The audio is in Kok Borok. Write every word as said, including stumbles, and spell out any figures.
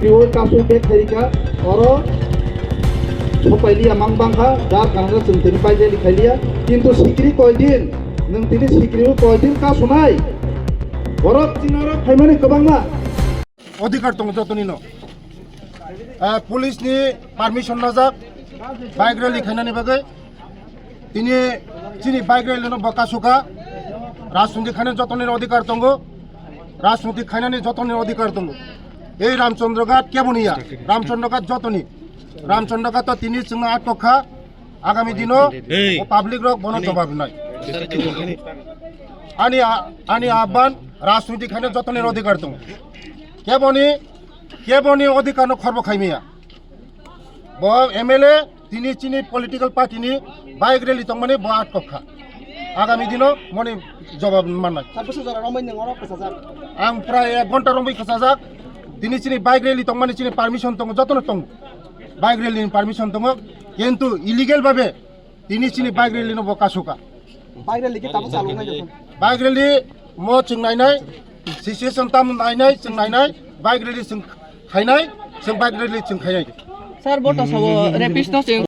Twiwi kasui bag khairika, oro sopailiya mang bangkha, dar kanana chwng tini paijali khailiya. Kintu sikri koidin, nwng tini sikri koidin kasunai. Borok chini oro phaimani kwbangma. Odhikar tongo jotonino. Ah, police ni permission najak, bike rally khainani bagwi. Tini chini bike rally no bo kasuka. Rajniti khainani jotonino odhikar tongo. Rajniti khainani jotonino odhikar tongo. Ei Ramchandra Ghat keboni ya? Ramchandra Ghat jotoni. Ramchandra Ghat to tini chwngno atkokha. Agami dino o public rok bono jobab nai. Ani a-, ani abban rajniti khainani jotonino odhikar tongo. Keboni, keboni odhikar no khorbo khaimiya. Bo M L A tini chini political party ni bike rally tongmani bo atkokha. Agami dino moni jobab mannai. Sar bwswk jora romwi nwng oro kwchajak? Ang prai ek ghonta romwi kwchajak. Tini chini bike rally tongmani chini permission tongo, jotono tongo. Bike rally ni permission tongo. Kintu illegal babe tini chini bike rally no bo kasuka. Bike rally ki tamo chalok nai joto? Bike rally mo chwng nainai, situation tam nainai, chwng nainai, bike rally chwng khainai, chwng bike rally chwng khainai. Sir, bo to sabo rapist no chwng